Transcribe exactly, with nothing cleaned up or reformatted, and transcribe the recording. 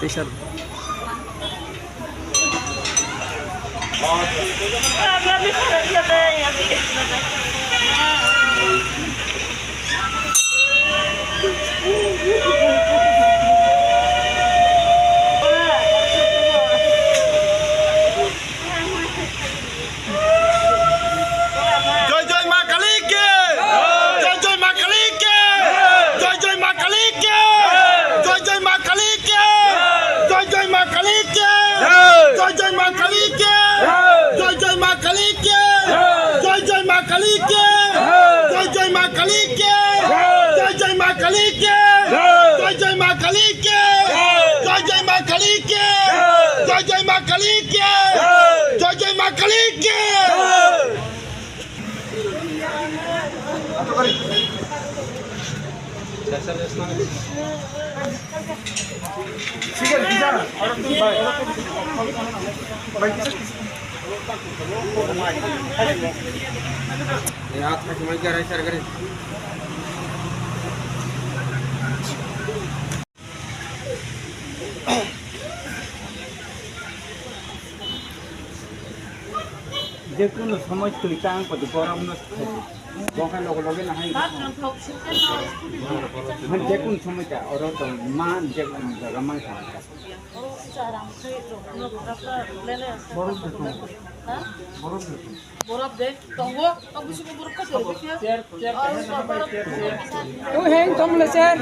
Teacher. Joy joy ma kali ki! Joy joy ma kali ki! Joy joy ma kali ki! Joy joy ma kali ki! Joy joy ma kali ki! Joy joy ma kali ki! Joy joy ma kali ki! Joy joy ma kali ki! Joy joy ma kali ki! Joy joy ma kali ki! Joy joy ma kali ki! Joy joy ma kali ki! Joy joy ma kali ki! Joy joy ma kali ki! Jekunu somoi twi ta ang koti borom no. Bongkha logo loge na hai. Man jekunu somoi ta oro tong man jekunu jaga man kha. Borom de tong. Ha? Borom de tong. Borok de tongo, ang busi ko borok ko. Chair, chair. Oh, heng tong le chair.